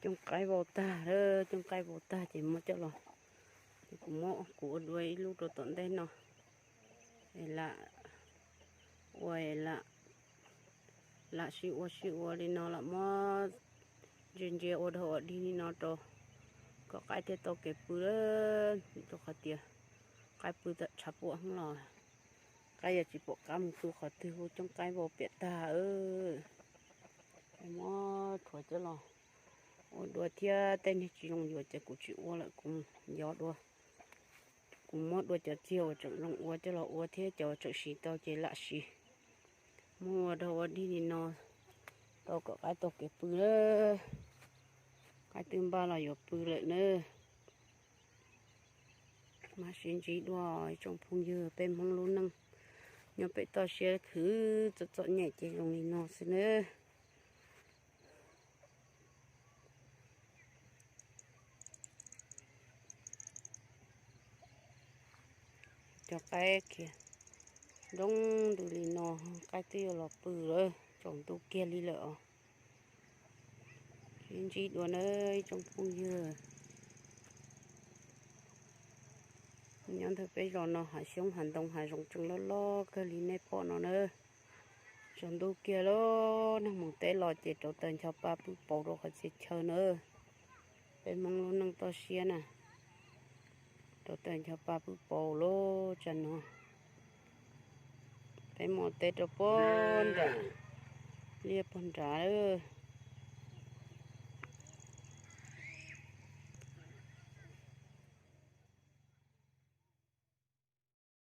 Cooj qaib vau tag, cooj qaib vau tag ces muab coj los, ces kuv muab kuv ua dua ib lub rau tom ntej no, es lam ua, lam sib ua sib ua li no los muab ntsia ntsia ua dog ua dig li no rau kom qaib thiaj tau kev pw, rau qhov tias qaib pw tawm tshav puam heev los qaib yuav tsis pom qab mus pw qhov twg, hu cooj qaib vau piam tag. Muab rhuav coj los ua dua thiab, tej niag tsis zoo yuav ces kuv tsis ua lawm, kuv yov dua. Kuv muab dua cov txiag uas tseem zoo ua coj los ua thiab cov tseem siv tau ces lam siv. Muab ua dog ua dig li no tau kom qaib tau kev pw lawm. Qaib twb npaj los yuav pw lawm na. Mam sib ntsib dua ib tsoom phooj ywg, peb Hmoob lub neej nyob pem toj siab khwv txom txom nyem ces zoo li no xwb nawb. Cov qaib khiav nroo ntws li no, qaib twb yuav los pw lawm, tsaus ntuj kiag li lawm os. Sib ntsib dua nawb ib tsoom phooj ywg. Nyob ntawm peb zos no hav xyoob hav ntoo hav zoov tseem loj loj kawg li nej pom no na. Tsaus ntuj kiag lawm, neeg mus teb los ces rauv taws ncho pa pw pauv rau qhov txhia chaw na. Peb Hmoob lub neej toj siab na, rauv taws ncho pa pw pauv lawm tsam no. Peb mus teb rau puag nram liaj puag nrad lawm.